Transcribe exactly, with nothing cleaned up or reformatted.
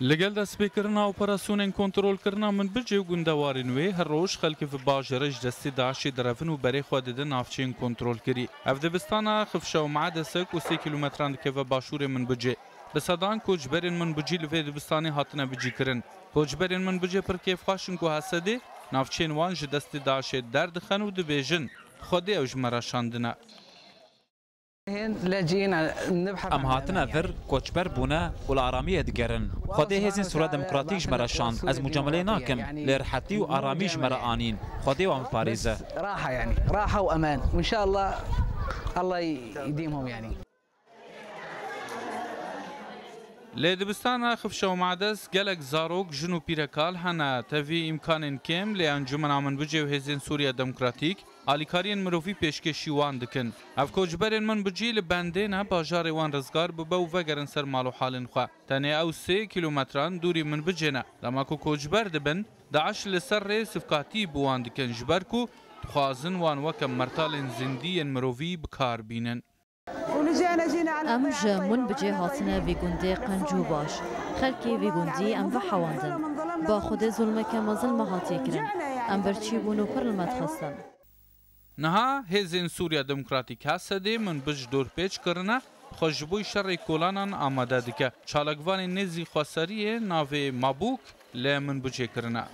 Li gel destpêkirina operasyonên kontrolkirina Minbicê û gundewarên wê, her roj xelkê vê bajêrê ji destê DAIŞê direvin û berê xwe didin navçeyên kontrolkirî. Ev dibistana Xifşa û Me'des e ku sê kîlometran dikeve başûrê Minbicê. Bi sedan koçberên Minbicî li vê dibistanê hatine bicîkirin. Koçberên Minbicê pir kêfxweş in ku Hesedê navçeyên wan ji destê DAIŞê derdixin û dibêjin, Xwedê ew ji me re şandine. Em hatine vir, koçber bûne û li aramiyê digerin. Xwedê hêzên Sûriya Demokratîk ji me re şand. Ez mucameleyê nakim. Lê rihetî û aramî ji me re anîn. Xwedê wan biparêze. راحة يعني، راحة وأمان، وإن شاء الله الله يديمهم يعني. Lê dibistana Xifşa û Me'des gelek zarok, jin û pîrekal hene. Tevî îmkanên kêm, lê Encûmena Minbicê û Hêzên Sûriya Demokratîk alîkariyên mirovî pêşkêşî wan dikin. Ev koçberên Minbicî li bendê ne, bajarê wan rizgar bibe û vegerin ser mal û halên xwe. Tenê ew sê kîlometran dûrî Minbicê ne. Dema ku koçber dibin, DAIŞ li ser rê sivkatî bi wan dikin, ji ber ku dixwazin wan weke mertalên zindî yên mirovî bi kar bînin. Em ji Minbicê hatine vî gundê qenc û baş. Xelkê vî gundî em vehewandin. Ba Xwedê zulmeke mezin me hatiye kirin. Em birçî bûn û pir li me dixistin. Niha Hêzên Sûriya Demokratîk Hesedê Minbic dorpêç kirine, xwe ji bo şerê kolanan amade dike. Çalakvanên nêzî xweseriyê navê Mabûk li Minbicê kirine.